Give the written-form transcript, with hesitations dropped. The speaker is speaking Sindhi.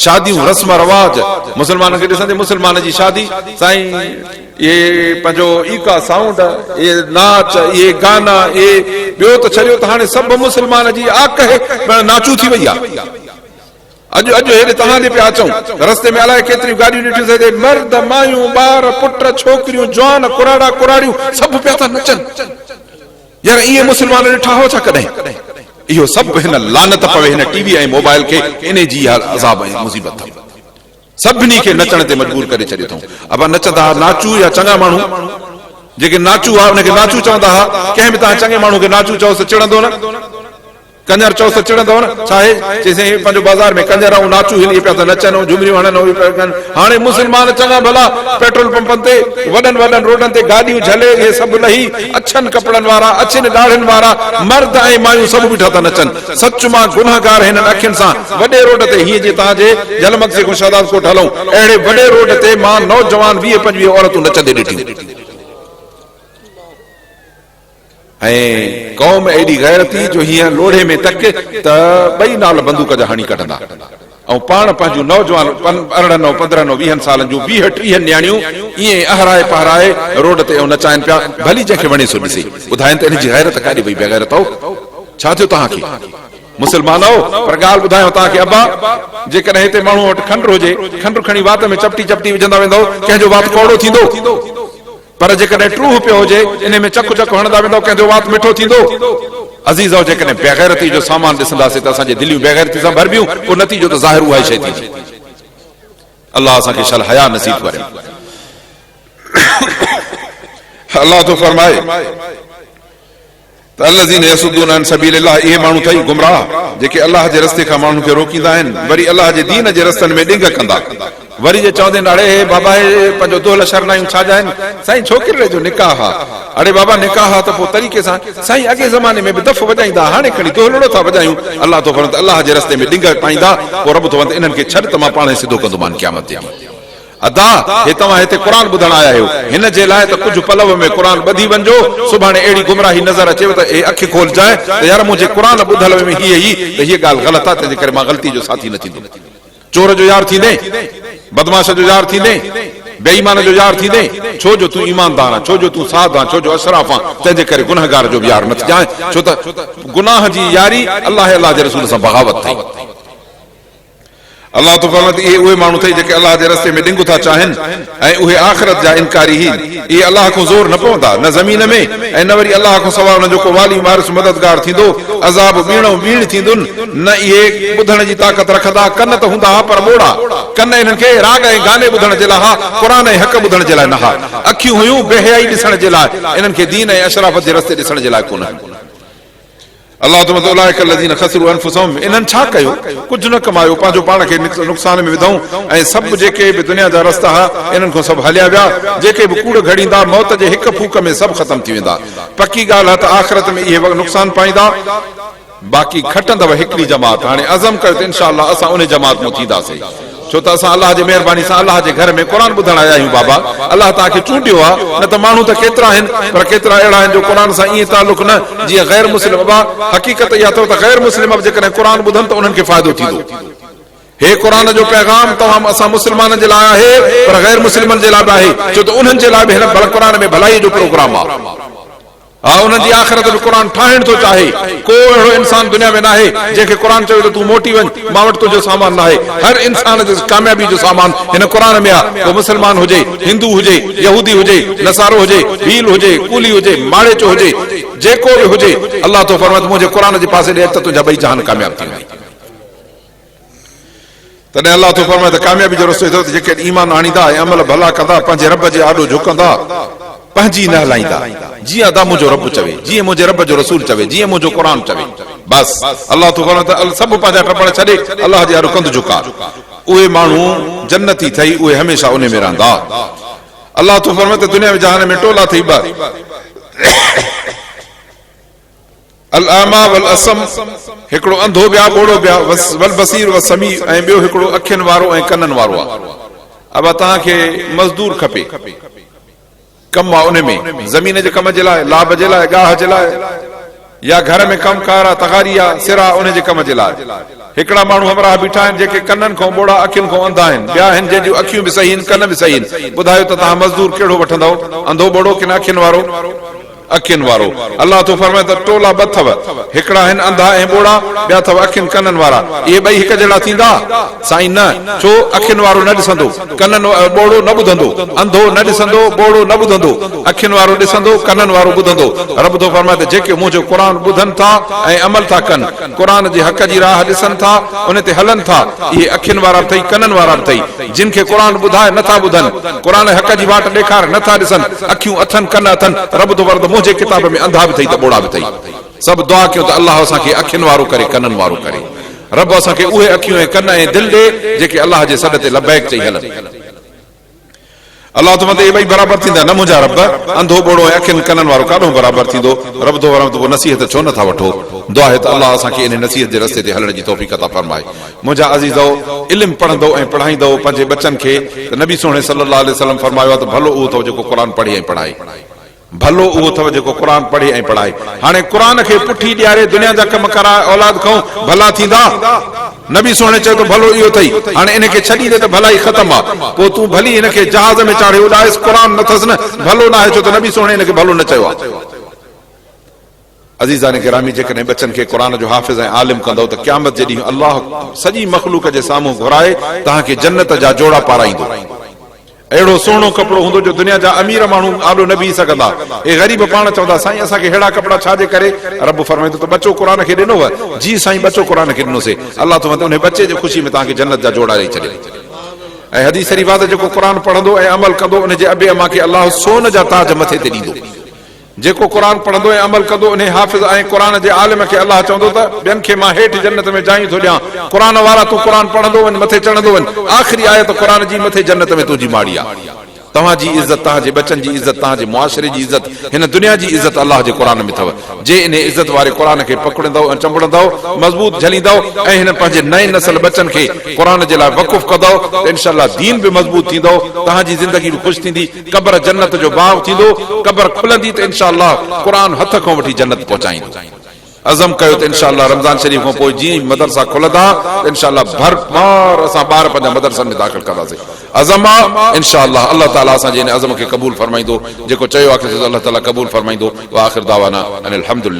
شاديون رسم رواج مسلمانن کي ڏسندي مسلمان جي شادي سائين اهي پنهنجو ايڪا سائونڊ اهي ناچ اهي گانا اهي ٻيو ته ڇڏيو ته هاڻي سڀ مسلمان جي آڪهه پڻ ناچو ٿي وئي آهي اڄ اڄ هيڏي توهان ڏي پيا اچون رستي ۾ الائي ڪيتريون گاڏيون ڏٺيون سي مرد مايون ٻار پٽ ڇوڪريون جوان ڪراڙا ڪراڙيون سڀ پيا ٿا نچن. يار ائين مسلمان ڏٺا هئو ڇا ڪڏهن؟ اهو سڀ هن لعنت پوي هن ٽي وي ۽ موبائل کي انهي جي اها عذاب ۽ مصيبت اٿم سڀني کي نچڻ تي مجبور ڪري ڇڏيو اٿئون ابا نچندا ها ناچو يا چڱا ماڻهو جيڪي ناچو ها ان کي ناچو چوندا ها ڪنهن به توهان چڱي ماڻهو کي ناچو چئوس ته چڙندو نه. ڪڃر چئوس ته چڙندؤ نه؟ ڇا آهي؟ چي سائين هي پنهنجو بازار ۾ ڪڃر ۽ ناچو هن اهي پيا ٿا نچن ۽ جهمريون هڻن ۽ اهي پيا ڪن. هاڻي مسلمان چڱا ڀلا پيٽرول پمپن تي، وڏن وڏن روڊن تي گاڏيون جهلي اهي سڀ لهي اڇن ڪپڙن وارا، اڇين ڏاڙهين وارا مرد ۽ مايون سڀ بيٺا ٿا نچن. سچ مان گنهگار هنن اکين سان وڏي روڊ تي هيئن جيئن توهان جي جهل مگسي کان شهدادڪوٽ هلون اهڙي وڏي روڊ تي مان نوجوان 20 25 عورتون نچندي ڏٺيون. ۽ قوم ايڏي غيرتي جو هينئن لوڙهي ۾ تڪ ته ٻئي نال بندوق جا هڻي ڪڍندا ۽ پاڻ پنهنجون نوجوان 18 ۽ 15 ۽ ويهن سالن جون 20 ٽيهن نياڻيون ائين اهرائي پهرائي روڊ تي ۽ نچائن پيا ڀلي جنهن کي وڻي سو ڏسي ٻڌائين ته انهن جي غيرت ڪاڏي وئي بيغيرتؤ ڇا ٿيو توهان کي مسلمانؤ پر ڳالهه ٻڌايان توهان کي ابا جيڪڏهن هتي ماڻهوء وٽ کنڊ هجي کنڊ کڻي وات ۾ چپٽي چپٽي وجهندا ويندؤ ڪنهن جو وات ڪؤڙو ٿيندو؟ پر جيڪڏهن ٽوهه پيو هجي، انهي ۾ چڪ چڪ هڻندا ويندؤ، ڪنهن جو وات مٺو ٿيندو؟ عزيزؤ! جيڪڏهن بيغيرتيء جو سامان ڏسنداسين ته اسان جي دليون بيغيرتي سان ڀربيون، پوء نتيجو ته ظاهر اها ئي شيء ٿيندي. الله اسان کي شل حياء نصيب ڪري. الله ٿو فرمائي. ته الذين يصدون عن سبيل الله اهي ماڻهو اٿئي گمراهه جيڪي الله جي رستي کان ماڻهن کي روڪيندا آهن وري الله جي دين جي رستن ۾ ڏنگ ڪندا وري جي چوندين اڙي هي بابا هي پنهنجو دهل شرنايون ڇا جا آهن سائين ڇوڪرڙي جو نڪاح آ اڙي بابا نڪاح آ ته پوء طريقي سان سائين اڳي زماني ۾ به دف وڄائيندا ها هاڻي کڻي دهلڙو ٿا وڄايون الله ٿو فرمائي ته الله جي رستي ۾ ڏنگ پائيندا پوء رب ٿو فرمائي ته انهن کي ڇڏ ته مان پاڻهي سڌو ڪندومان قيامت جي ڏينهن. ادا! هي توهان هتي قرآن ٻڌڻ آيا آهيو، هن جي لاء ته ڪجهه پلئه ۾ قرآن ٻڌي وڃجو، سڀاڻي اهڙي گمراهي نظر اچيو ته اهي اک کولجانء ته يار منهنجي قرآن ٻڌل ۾ هيء هئي ته هيء ڳالهه غلط آ، تنهنجي ڪري مان غلطي جو ساٿي نه ٿيندم. چور جو يار ٿيندين؟ بدمعاش جو يار ٿيندين؟ بي ايمان جو يار ٿيندين؟ ڇو جو تون ايماندار آن، ڇو جو تون ساڌ آن، ڇو جو اشراف آن، تنهنجي ڪري گنهگار جو به يار نه ٿجانء، ڇو ته گناهه جي ياري الله ۽ الله جي رسول سان بغاوت ٿئي. الله ٿو فرمائي ته اهي اهي ماڻهو اٿئي جيڪي الله جي رستي ۾ ڏنگ ٿا چاهين ۽ اهي آخرت جا انڪاري هي. اهي الله کان زور نه پوندا، نه زمين ۾ ۽ نه وري الله کان سواء انهن جو ڪو والي وارث مددگار ٿيندو. عذاب ٻيڻو ٻيڻ ٿيندن. نه اهي ٻڌڻ جي طاقت رکندا، ڪن ته هوندا ها پر ٻوڙا. ڪن انهن کي راڳ ۽ گاني ٻڌڻ جي لاء ها، قرآن ۽ حق ٻڌڻ جي لاء نه ها. اکيون هيون بي حيائي ڏسڻ جي لاء، انهن کي دين ۽ اشرافت جي رستي ڏسڻ جي لاء ڪونه هيون. الله ٿو فرمائي اولئک الذين خسروا انفسهم انهن ڇا ڪيو؟ ڪجهه نه ڪمايو پنهنجو پاڻ کي نقصان ۾ وڌائون ۽ سڀ جيڪي به دنيا جا رستا ها انهن کان سڀ هليا ويا جيڪي به ڪوڙ گهڙيندا موت جي هڪ ڦوڪ ۾ سڀ ختم ٿي ويندا پڪي ڳالهه آهي ته آخرت ۾ اهي نقصان پائيندا باقي کٽندؤ هڪڙي جماعت هاڻي عزم ڪيو ته انشاء الله اسان انهي جماعت مون ٿينداسين. ڇو ته اسان الله جي مهرباني سان الله جي گهر ۾ قرآن ٻڌڻ آيا آهيون بابا الله توهان کي چونڊيو آ نه ته ماڻهو ته ڪيترا آهن پر ڪيترا اهڙا آهن جو قرآن سان ائين تعلق نه جيئن غير مسلم ابا حقيقت اها اٿو ته غير مسلم به جيڪڏهن قرآن ٻڌن ته انهن کي فائدو ٿيندو هي قرآن جو پيغام توهان اسان مسلمانن جي لاء آهي پر غير مسلمن جي لاء به آهي ڇو ته انهن جي لاء به هن قرآن ۾ ڀلائي جو پروگرام آ. ها انهن جي آخرت به قرآن ٺاهڻ ٿو چاهي. ڪو اهڙو انسان دنيا ۾ ناهي جنهن کي قرآن چوي ته تون موٽي وڃ مان وٽ تنهنجو سامان ناهي. هر انسان جي ڪاميابي جو سامان هن قرآن ۾ آ. پوء مسلمان هجي، هندو هجي، يهودي هجي، نصارو هجي، ڀيل هجي، ڪولهي هجي، ماڙيچو هجي، جيڪو به هجي الله ٿو فرمائي ته منهنجي قرآن جي پاسي ڏي اچ ته تنهنجا ٻئي جهان ڪامياب ٿي ويندا. تڏهن الله ٿو فرمائي ته ڪاميابي جو رستو اهو اٿو ته جيڪي ايمان آڻيندا ۽ عمل ڀلا ڪندا، پنهنجي رب جي آڏو جهڪندا، پنهنجي نه هلائيندا، جيئن ادا منهنجو رب چوي، جيئن منهنجي رب جو رسول چوي، جيئن منهنجو قرآن چوي. بس، الله ٿو فرمائي ته سڀ پنهنجا ٽپڙ ڇڏي الله جي آڏو ڪنڌ جهڪاء. اهي ماڻهو جنتي ٿئي، اهي هميشه انهي ۾ رهندا. الله ٿو فرمائي ته دنيا ۾ جهان ۾ ٽولا ٿئي ٻه. الاعميٰ والاصم، هڪڙو انڌو به آ ٻوڙو به آ، والبصير والسميع ۽ ٻيو هڪڙو اکين وارو ۽ ڪنن وارو آ. ابا توهان کي مزدور کپي، ڪم آ ان ۾ زمين جي ڪم جي لاء، لاب جي لاء، گاهه جي لاء يا گهر ۾ ڪم ڪار آ، تغاري آ، سر آ ان جي ڪم جي لاء. هڪڙا ماڻهو همراهه بيٺا آهن جيڪي ڪنن کان ٻوڙا اکين کان انڌا آهن. ٻيا آهن جن جون اکيون به صحيح آهن ڪن به صحيح آهن. ٻڌايو ته توهان مزدور ڪهڙو وٺندؤ؟ انڌو ٻوڙو ڪين اکين وارو؟ اکين وارو. الله ٿو فرمائي ته ٽولا ٻه اٿو، هڪڙا آهن انڌا ۽ ٻوڙا، ٻيا اٿو اکين ڪنن وارا. اهي ٻئي هڪ جهڙا ٿيندا؟ سائين نه، ڇو؟ اکين وارو نه ڏسندو، ڪنن ٻوڙو نه ٻڌندو، انڌو نه ڏسندو، ٻوڙو نه ٻڌندو، اکين وارو ڏسندو، ڪنن وارو ٻڌندو. رب ٿو فرمائي ته جيڪي منهنجو قرآن ٻڌن ٿا ۽ عمل ٿا ڪن، قرآن جي حق جي راهه ڏسن ٿا، ان تي هلن ٿا، اهي اکين وارا به اٿئي، ڪنن وارا به اٿئي. جن کي قرآن ٻڌاء نه ٿا ٻڌن، قرآن حق جي واٽ ڏيکار نه ٿا ڏسن، اکيون اٿن، ڪن اٿن، رب ٿو فرمائي ته منهنجي ڪتاب ۾ انڌا به اٿئي ته ٻوڙا به اٿئي. سڀ دعا ڪيو ته الله اسان کي اکين وارو ڪري، ڪنن وارو ڪري. رب اسان کي اهي اکيون ۽ ڪن ۽ دل ڏي، جيڪي الله جي سڏ تي لبيڪ چئي هلن. الله ٿو فرمائي ته اهي ٻئي برابر ٿيندا؟ نه منهنجا رب، انڌو ٻوڙو ۽ اکين ڪنن وارو ڪاڏهون برابر ٿيندو؟ رب ٿو فرمائي ته پوء نصيحت ڇو نه ٿا وٺو؟ دعا آهي ته الله اسان کي انهي نصيحت جي رستي تي هلڻ جي توفيق عطا فرمائي. منهنجا عزيزؤ! علم پڙهندؤ ۽ پڙهائيندؤ پنهنجي ٻچن کي ته نبي سهڻي صلّي الله عليه وسلّم فرمايو آهي ته ڀلو اهو اٿئو جيڪو قرآن پڙهي ۽ پڙهائي. ڀلو اهو اٿئو جيڪو قرآن پڙهي ۽ پڙهائي. هاڻي قرآن کي پٺي ڏياري دنيا جا ڪم ڪرائي اولاد کئون ڀلا ٿيندا؟ نبي سهڻي چيو ته ڀلو اهو اٿئي. هاڻي ان کي ڇڏيندي ته ڀلائي ختم آ. پوء تون ڀلي هن کي جهاز ۾ چاڙهي اڏائيس قرآن نه ٿس نه ڀلو ناهي ڇو ته نبي سهڻي هن کي ڀلو نه چيو آ. عزيزان گرامي جيڪڏهن ٻچن کي قرآن جو حافظ ۽ عالم ڪندؤ ته قيامت جي ڏينهن الله سڄي مخلوق جي سامهون گهرائي توهان کي جنت جا جوڙا پارائيندو. اهڙو سهڻو ڪپڙو هوندو جو دنيا جا امير ماڻهو آڏو نه بيهي سگهندا. اهي غريب پاڻ چوندا سائين اسان کي ههڙا ڪپڙا ڇا جي ڪري؟ رب فرمائيندو ته ٻچو قرآن کي ڏنو هو؟ جي سائين ٻچو قرآن کي ڏنوسي. الله ٿو فرمائي ته انهي ٻچي جي خوشي ۾ توهان کي جنت جا جوڙا ڏئي ڇڏيم. ۽ حديث شريف آهي ته جيڪو قرآن پڙهندو ۽ عمل ڪندو ان جي ابي امان کي الله سون جا تاج مٿي تي ڏيندو. جيڪو قرآن پڙهندو ۽ عمل ڪندو انهي حافظ ۽ قرآن جي عالم کي الله چوندو ته ٻين کي مان هيٺ جنت ۾ جايون ٿو ڏيان قرآن وارا تون قرآن پڙهندو وڃ مٿي چڙهندو وڃ آخري آيت قرآن جي مٿي جنت ۾ تنهنجي ماڙي آ توهان جي عزت توهان جي ٻچن جي عزت توهان جي معاشري جي عزت هن دنيا جي عزت الله جي قرآن ۾ اٿو جي انهي عزت واري قرآن کي پڪڙيندؤ ۽ چنبڙندؤ مضبوط جهليندؤ ۽ هن پنهنجي نئين نسل ٻچن کي قرآن جي لاء وقف ڪندؤ ته انشاء الله دين به مضبوط ٿيندو توهان جي زندگي به خوش ٿيندي قبر جنت جو باغ ٿيندو، قبر کلندي ته انشاء الله قرآن هٿ کان وٺي جنت پهچائيندو. عزم ڪيو ته انشاء الله رمضان شريف کان پوء جيئن ئي مدرسا کلندا ته انشاء الله ڀرپار اسان ٻار پنهنجا مدرسن ۾ داخل ڪنداسين. عزم آ انشاء الله الله تعالي اسان جي ان عزم کي قبول فرمائيندو. جيڪو چيو آ کيس الله تعالي قبول فرمائيندو. واخر دعوانا ان الحمدلله.